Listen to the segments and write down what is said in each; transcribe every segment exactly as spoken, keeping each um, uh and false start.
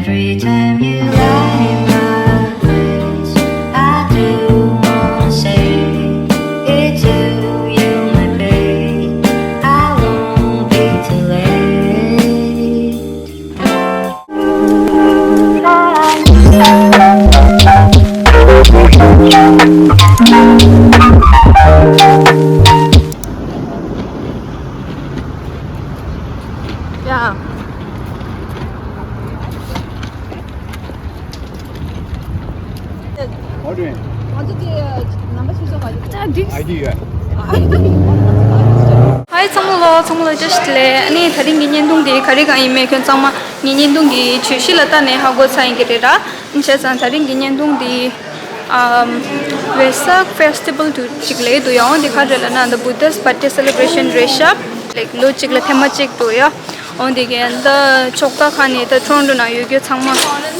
Every time you light my place, I do wanna say it's you, you my babe. I won't be too late. Yeah. What do you mean? ང་ཚོ་དེ་ནམ་པ་ཆུ་ཚོད་ག་ཚོད། ཨ་དེ། I D ཡོད། ཧའི་ཚང་མ་ལོ། ཚང་མ་ལོ་བཀྲ་ཤིས་བདེ་ལེགས། ཨ་ནི་དེ་རིང་གི་བརྙན་ཐུང་འདི་ག་རེ་གང་ཡིན་མིན་ཁྱོད་ཚང་མ་ངའི་བརྙན་ཐུང་གི་བརྗོད་གཞི་ལ་བལྟས་ནས་ཧ་གོ་ཚར་ཡིན་གྱི་རེད་ར། བྱས་ཙང་དེ་རིང་གི་བརྙན་ཐུང་འདི། ཨམ། Vesak festival དུ་ཅིག་ལས་འདུག་ཡ། འོ་འདི་ག་རེ་ལབ་ན་the Buddha's birthday celebration རེད་ཤག Like ལོ་གཅིག་ལ་ཐེངས་མ་གཅིག་འདུག་ཡ། འོ་འདི་གའི་ད་ཕྱོགས་མཐའ་ཁག་ནས་ད་ཊོ་རོན་ཊོ་ནང་ཡོད་རྒྱུ་ཚང་མ་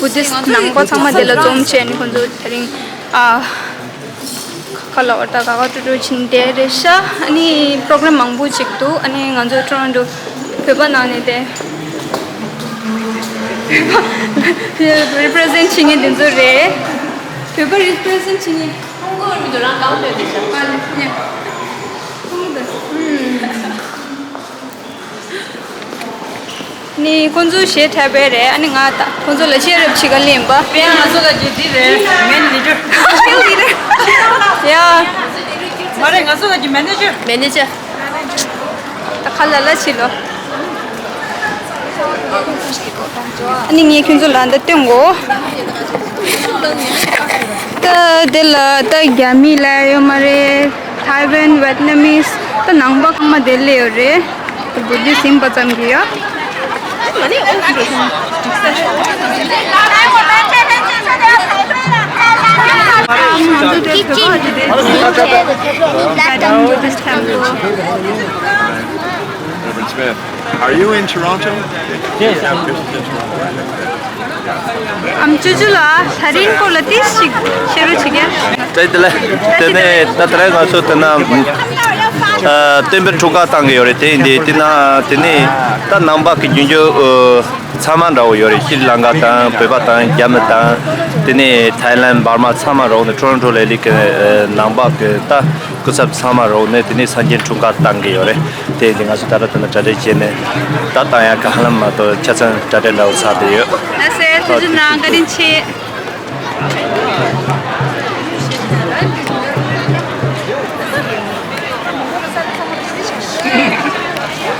བུ་དིསྚ་ནང་པ་ཚང་མ་དེ་ལ་འཛོམས་བྱས་ནས་ཁོང་ཚོ་དེ་རིང་ཨ། ཁ་ལ་བར་ད་ག་ག་ཏུ་ཏུ་ཕྱིན་བསྡད་རེད་ཤག་ཨ་ནི་པྲོ་གྷ་རམ་མང་པོ་ཅིག་འདུག་ཨ་ནི་ང་ཚོ་ཊོ་རོན་ཊོ་བོད་པ་ནང་ནས་དེ་རི་པི་རི་ཛེན་བྱེད་མཁན་དེ་ཚོ་རེད། བོད་པ་རི་པི་རི་ཛེན་བྱེད་མཁན། ཁོང་ཚོ་རང་གང་འདོད་དེ་ཤག་ཨ་ནི་ཁོང་ཚོ་ཨུམ། ནི་ཁོང་ཚོ་གཞས་འཁྲབ་པའི་རེད། ཨ་ནི་ང་ད་ཁོང་ཚོ་ལ་ཤེས་རབ་བྱེད་ག་སླེབས་པ། དཔེ་ང་ཚོ་ལ་གི་འདི་རེད། མེ་ནེ་ཇར། ཡ། མ་རེད། ང་ཚོ་ལ་གི་མེ་ནེ་ཇར། མེ་ནེ་ཇར། ད་ཁ་ལ་ལ་བྱེད་ལོ། ཨ་ནི་ངས་ཁྱོད་ཚོ་ལ་འདི་སྟོན་གོ། ད་དེ་ལ་ད་རྒྱ་མི་ལ་ཡོད་མ་རེད། ཐའེ་ཝན། ཝེད་ནམ་མིས། ད་ནང་པ་ཚང་མ་དེ་སླེབས་ཡོད་རེད། བུ་དིསྚ་ཡིན་པ་ཙམ་གྱིས་ཡ། Reverend Smith, are you in Toronto? ཨམ་ཅོ་ཅོ་ལགས། ད་རིང་སྐོར་ལ་ཏིས་ཞིག་བཤད་རོགས་བྱེད་ཀྱི། ད་དེ་ལ་དེ་ནས་ད་ད་རེས་ང་ཚོ་དེ་ན་ཨ་སྟོན་པའི་འཁྲུངས་སྐར་བཏང་གི་ཡོད་རེད། དེ་ཡིན་དུས་དེ་ན་དེ་ནས་ད་ནང་པ་གི་རྒྱུན་སྤྱོད་ཨ་ཚང་མ་འདྲ་བོ་ཡོད་རེད། ཤྲི་ལང་ཀ་དང་བོད་པ་དང་རྒྱ་མི་དང་དེ་ནས་ཐའི་ལན། འབར་མ། ཚང་མ་རོགས་ནས་ཊོ་རོན་ཊོ་ལ་ལི་གི་ནང་པ་གི་ད་སྐུ་ཚབ་ཚང་མ་རོགས་ནས་དེ་ནས་སངས་རྒྱས་འཁྲུངས་སྐར་བཏང་གི་ཡོད་རེད། དེ་ཡིན་དུས་ང་ཚོ་ད་ལྟ་དེ་ན་གྲ་སྒྲིག་བྱས་ནས་ད་བཏང་ཡག་གི་ཧ་ལམ་མ་གཏོགས་ཆ་ཚང་གྲ་སྒྲིག་འདྲ་བོ་ཚར་བསྡད་ཡོད། ལགས་སེ། ཐུགས་རྗེ་གནང་། བཀའ་དྲིན་ཆེ།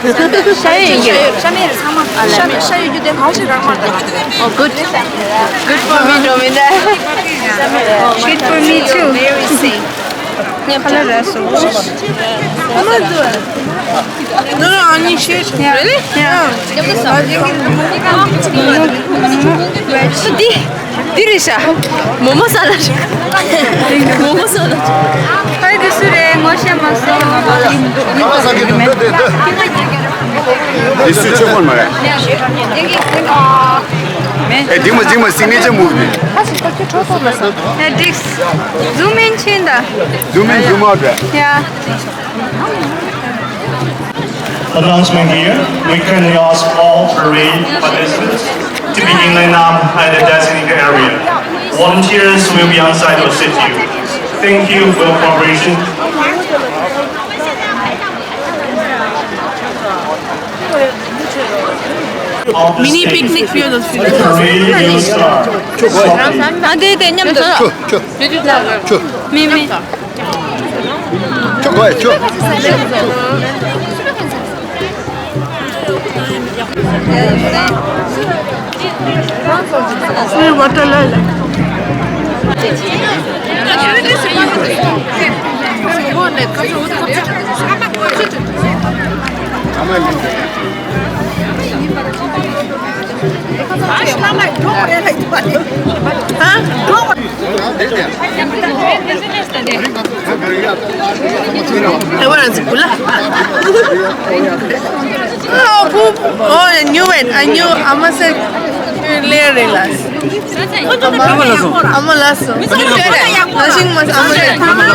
ཤ་ཡོད་ཀྱི་རེད། ཤ་མེད་རེད་ཚང་མ། ཨ་ལས། ཤ་ཡོད་རྒྱུ་དེ་གང་ཞིག་རག་མ་ཐུབ། Oh, good. Good for me, Romina. Good for me too. Very safe. ཁ་ལག་རག་སོང་། No, no, I need shit. Yeah. Really? Yeah. འདི་འདི་རེད་ཤག་མོ་མོ་ས་ལ། མོ་མོ་ས་ལ། ཨ་འདི་སུ་རེད། ངོ་ཤེས་མ་སོང་། འདི་སུ་ཆོས་སྐོར་མ་རེད། ཨེ་འདི་མ་འདི་མ་སིག་ནེ་ཅར་མུབ་འདི། ཨེ་འགྲིག Zoom in བྱེད་ད། Zoom in, zoom out རེད། Yeah. Announcement here. We kindly ask all parade participants to be in line up at the designated area. Volunteers will be on site to assist you. Thank you for your cooperation. Mini picnic field. The parade will start. ཨ་དེ་དེ་མཉམ་དུ། མི་མི། ཁྱོད་གོ་ཡ་ཁྱོད། Oh, I knew it. I knew. I must say, later realize. I'm a lasso. Nothing must. I'm a.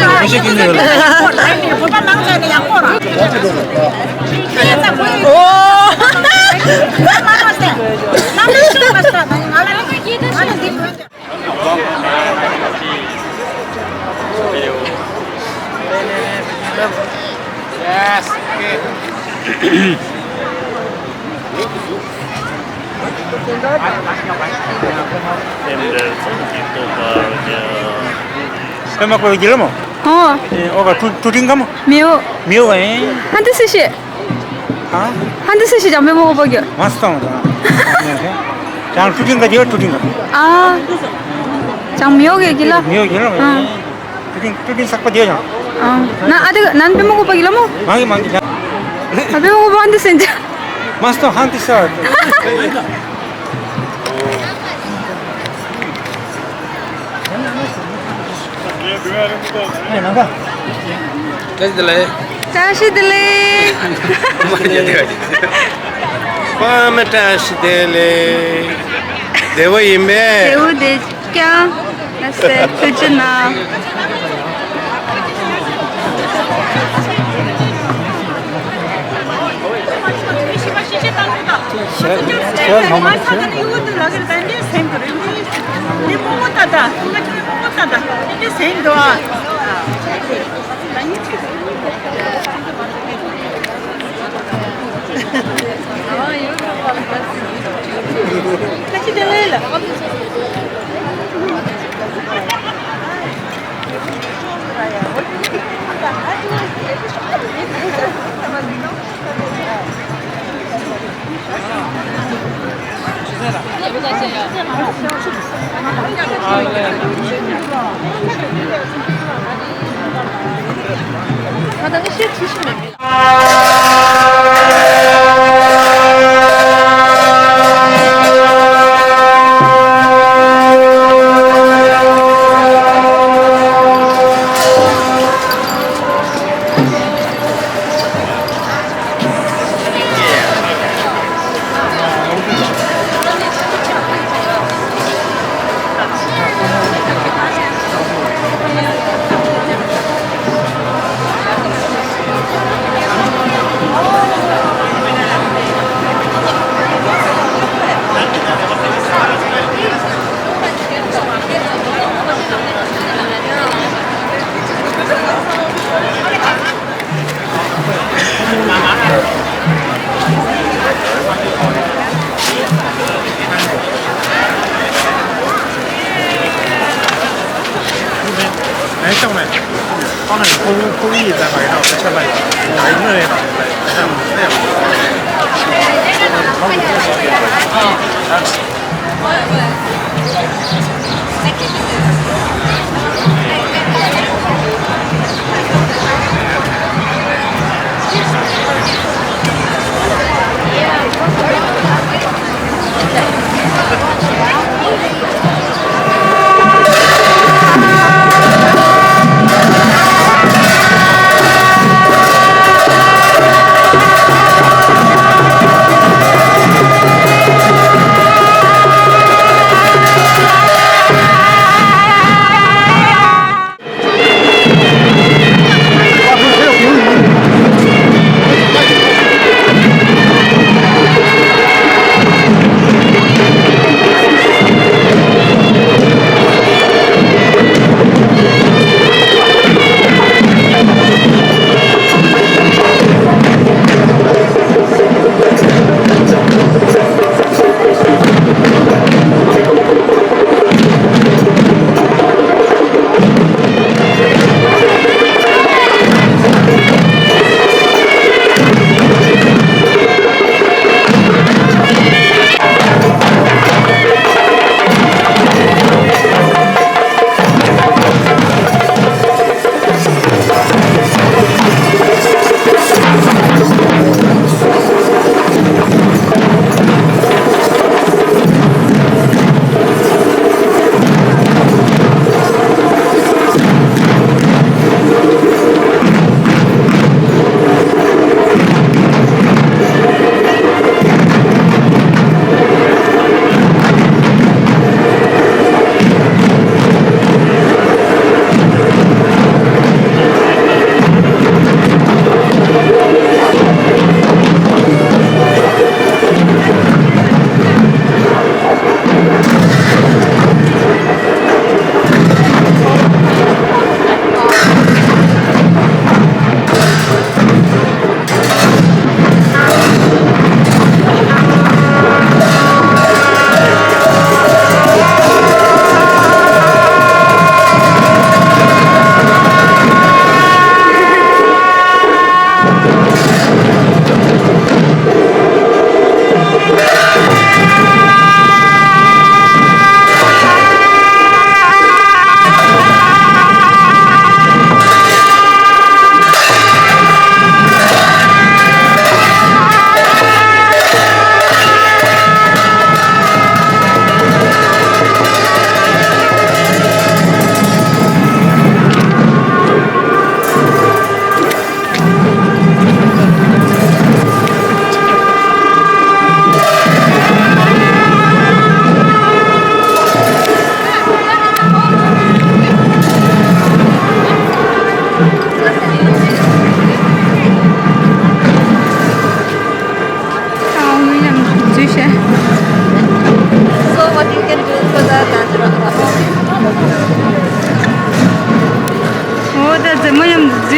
Oh. པདྨ་བཀོད་པའི་རྒྱལ་ལ་མོ། ཨོ། ཨེ་ཨོ་ག་ཀྲུ་ཀྲུ་ཀྲིང་ག་མོ། མེའོ། མེའོ་ཨེ། ཧན་ཏི་སི་ཤེ། ཧ། ཧན་ཏི་སི་ཤེ་ཅང་པདྨ་བཀོད་པ་གི། མ་སྟོང་ད། ཅང་ཀྲུ་ཀྲིང་ག་དེ་ཀྲུ་ཀྲིང་ག། ཨ། ཅང་མེའོ་གི་གི་ལ། མེའོ་གི་ལ། ཨ། ཀྲུ་ཀྲིང་ཀྲུ་ཀྲིང་ཟག་པ་དེ་ཅང་། ཨ། ན་ཨ་དེ་ནན་པདྨ་བཀོད་པ་གི་ལ་མོ། མ་གི་མ་གི་ཅང་། ཨ་པདྨ་བཀོད་པ་ཧན་ཏི་སེན་ཅང་། མ་སྟོང་ཧན་ཏི་ས། བཀྲ་ཤིས་བདེ་ལེགས། བཀྲ་ཤིས་བདེ་ལེགས། པདྨ་བཀྲ་ཤིས་བདེ་ལེགས། བདེ་པོ་ཡིན་པས། བདེ་པོ་བདེ་རྐྱང་། ལགས་སེ་ཐུགས་རྗེ་གནང་།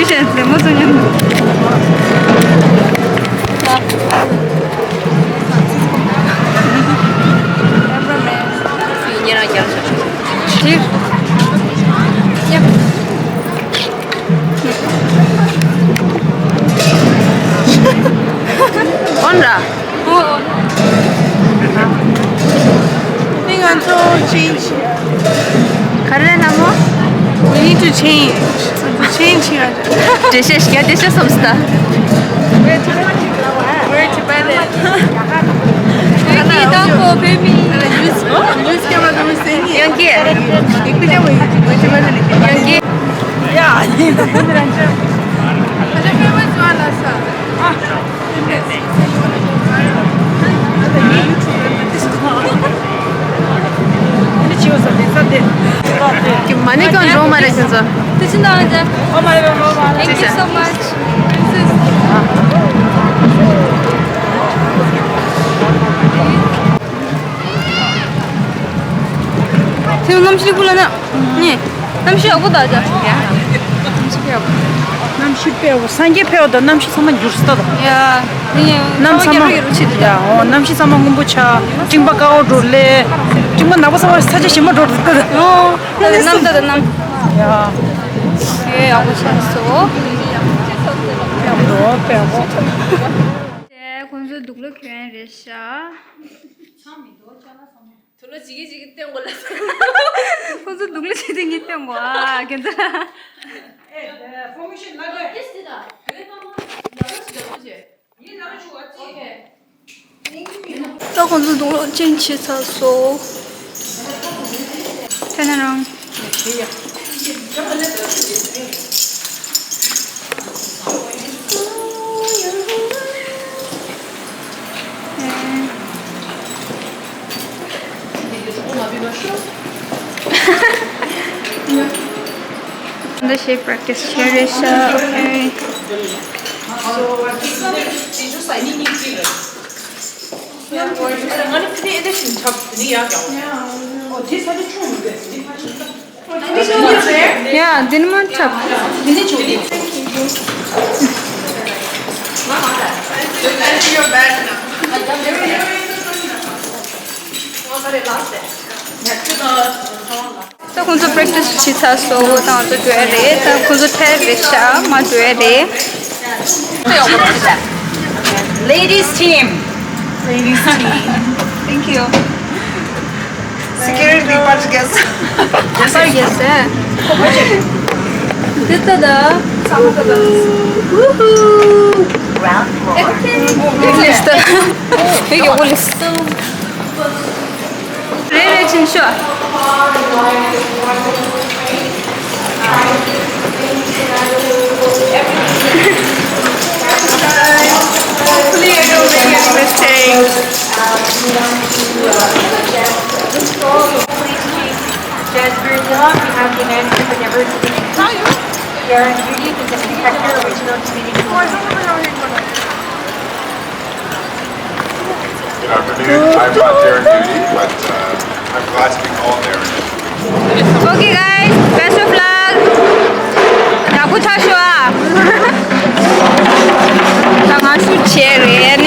ལེ་མོ་ཚོ་ཉོན། ཉེ་རང་རྒྱབ་ཤོག་ཕྱིར། ཡ། འོན་ར། ཨོ། ཨོ། ནི་ང་ཚོ་change། ག་རེ་ལབ་མོ། We need to change. Change here. འགྲེལ་བཤད་ཞིག་འགྲེལ་བཤད་སོམས་ད། We're Tibetan. We're Tibetan. Thank you, don't go, baby. ཡོང་གི། ཡོང་གི། Yeah. མ་ཎི་གང་འགྲོ་མ་རེད་ཁྱོད་ཚོ། དེ་ཕྱིན་དང་ཅན། Thank you so much. ཐེའུ་གནམ་གཤིས་ཀུ་ལ་ན། ནི། གནམ་གཤིས་ཡག་པོ་ད་ཅག་གནམ་གཤིས་ཡག་པོ། གནམ་གཤིས་དཔེ་ཡག་པོ། སངས་རྒྱས་ཕེབས་པ་དང་གནམ་གཤིས་ཚང་མ་འགྱུར་སོང་ད། ཡ། ནི། གནམ་ཚང་མ། ཡ། འོ། གནམ་གཤིས་ཚང་མ་སྔོན་པོ་ཆགས། སྤྲིན་པ་དཀར་པོ་འགྲོ་ལེ། སྤྲིན་པ་ནག་པོ་ཚང་མ་ས་ཆ་ཞིམ་པོ་འགྲོ་འདུག་ད། འོ། གནམ་ད་ད་གནམ། ཡ། ཡ། ཡག་པོ་ཆགས་སོང་། ཡག་པོ་འདུག་དཔེ་ཡག་པོ། དེ་ཁོང་ཚོ་དུག་ལོག་གྱོན་རེད་ཤག་དུག་ལོག་ཅིག་གིས་ཅིག་གིས་སྟོན་དགོས་ལ། ཁོང་ཚོ་དུག་ལོག་བྱེད་དུས་ངས་སྟོན་དགོས་ཨ་རྒན་ཚ། ད་ཁོང་ཚོ་དུག་ལོག་ཅན་བྱེད་ཚར་སོང་། ཐ་ན་རང་། འདི་ཞིག་practice བྱས་རེད་ཤག་ཨོ་ཁེ། Yeah, འདི་ནི་མ་འཁྲབ། ད་ཁོང་ཚོ་practice བྱེད་ཚར་སོང་། ད་ང་ཚོ་འགྲོ་ཡ་རེད། ད་ཁོང་ཚོ་ཐལ་རེད་ཤག་མ་འགྲོ་ཡ་རེད། Ladies team. Ladies team. Thank you. Security department. Yes, sir. འདི་ལྟ་ད། Woohoo. Round four. ཨེ་ཀི་ལིས་ད། ཨེ་ཀི་ལིས། རེད་རེད། ཕྱིན་ཤོག Hopefully I don't make any mistakes. Judge Virgil, on behalf of the American University, we are on duty to protect our original community. Good afternoon. I'm not there on duty, but uh, I'm glad to be called there. Okay, guys, best of luck. ཡག་པོ་ཆགས་ཤོག་ཨ། ད་ང་ཤུ་བྱས་རེད།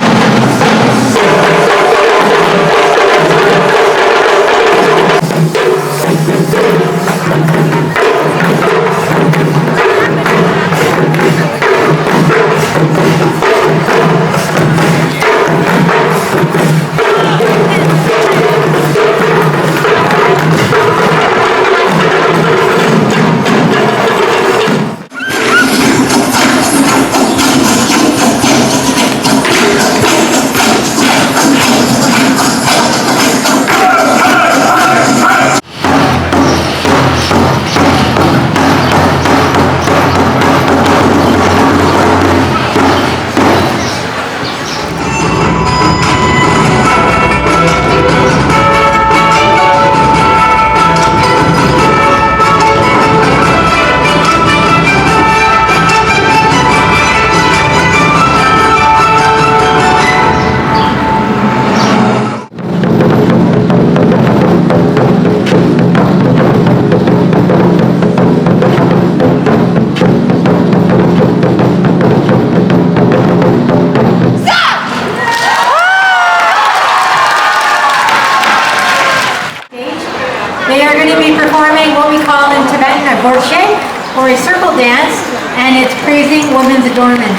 We're going to be performing what we call in Tibetan a borche, or a circle dance, and it's praising women's adornment.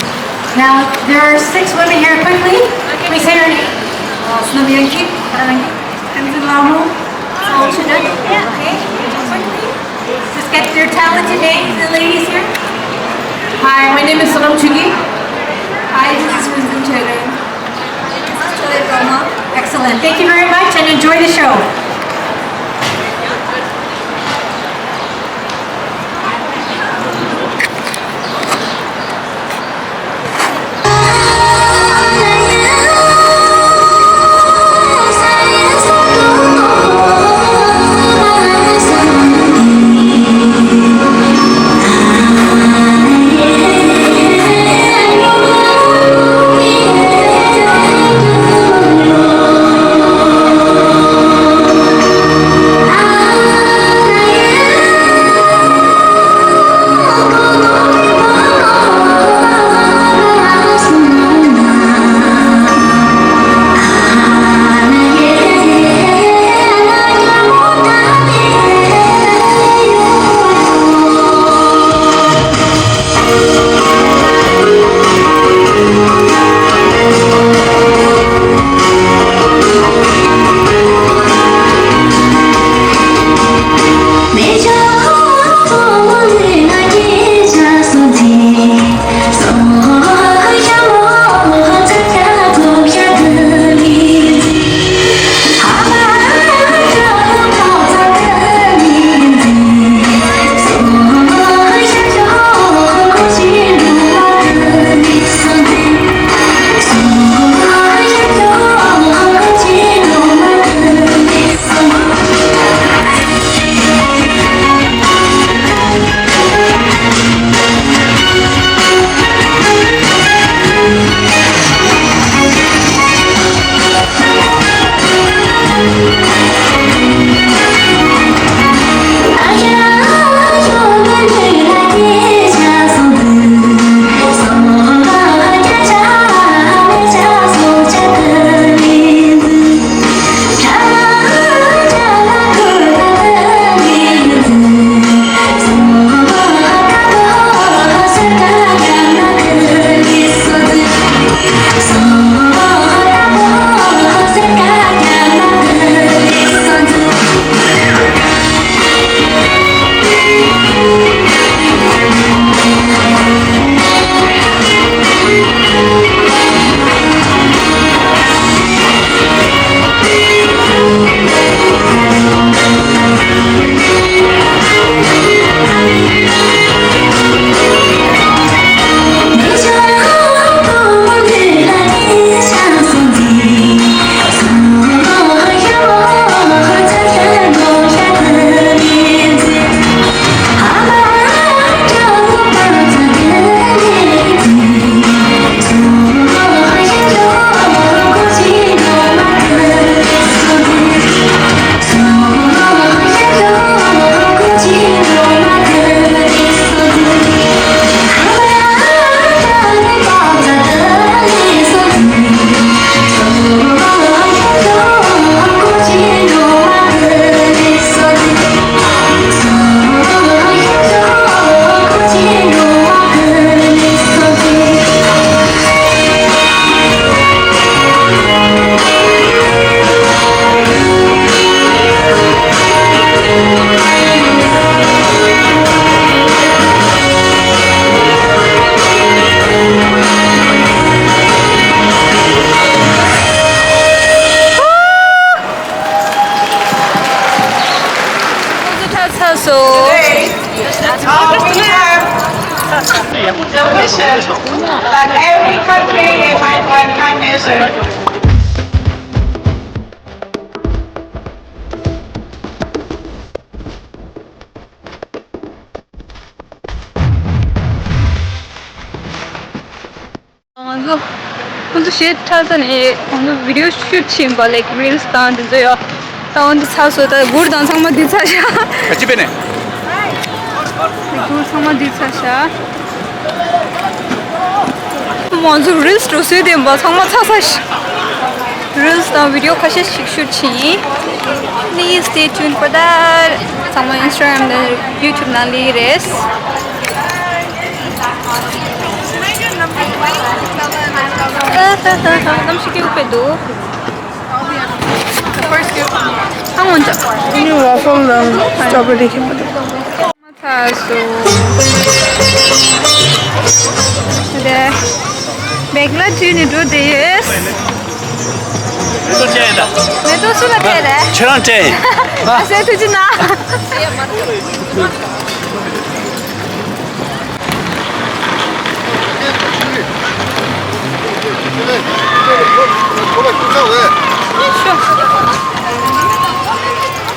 Now, there are six women here. Quickly, please say your name. Snam Yangki, Parang Yangki, Tenzin Lamu, Seoul China. Okay, quickly. Just get their talented names, the ladies here. Hi, my name is Sonam Chugi. Hi, this is Rinzin Cheren. This is Choy Roma. Excellent. Thank you very much and enjoy the show. ཚར་སོང་། Today, uh, we have the wishes that every country in my one country should. ང་ཚོ་ཁོང་ཚོ་གཞས་འཁྲབ་ས་ནས་ཁོང་ཚོ་བི་ཌི་ཡོ་ཤུཊ་བྱེད་ཡིན་པ། ལའིཀ་རིལ་སི་དང་དེ་ཚོ་ཡོད། ད་འོན་ཏེ་ཚར་སོང་། ད་གུར་དང་ཚང་མ་འདི་ཚར་ཤག་ག་ཅི་པས་ནས། གུར་ཚང་མ་འདི་ཚར་ཤག་ང་ཚོ་རིལ་སི་འགྲོ་སྲོལ་ལྡན་པ་ཚང་མ་ཚར་ཚར་ཤག་རིལ་སི་དང་བི་ཌི་ཡོ་ཁ་ཤས་ཤིག་ཤུཊ་བྱེད་ཡིན། ནི། Stay tuned for that. ཚང་མ་Instagram དང་YouTube ནང་ལ་རེད། གནམ་གཤིས་སྐྱིད་པོ་འདུག་ཨ་ངོ་ཅག་ཨ་ནི་waffle དང་strawberry ཁྱེར་མ་འདུག་ཚར་སོང་། དེ་བེག་ལ་བྲིས་ནས་འགྲོ་བསྡད་ཡོད། ཏོ་ཅེ་ད། མེ་ཏོག་སུ་ལ་སྤྲད་རེད། ཁྱེད་རང་སྤྲད། ཨ་སེ་ཐུགས་རྗེ་གནང་།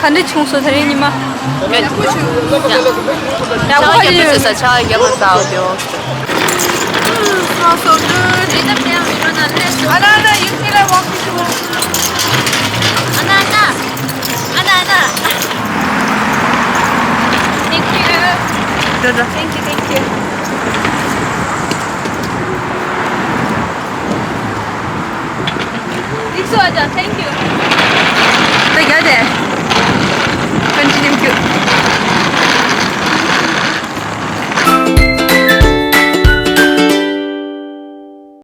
ག་འདྲ་བྱུང་སོང་ད་རིང་ཉི་མ། ཡག་པོ་ཞིག་ཡོད་ས་ཆ་རྒྱབ་ལ་ཟ་འོ་དེའོ། Smells so good. Anna, Anna, you feel like walking to Anna, Anna. Anna, Anna. Thank you. Thank you, thank you. It's so, Aja, thank you. ད་རྒྱ་དེ། Continue to.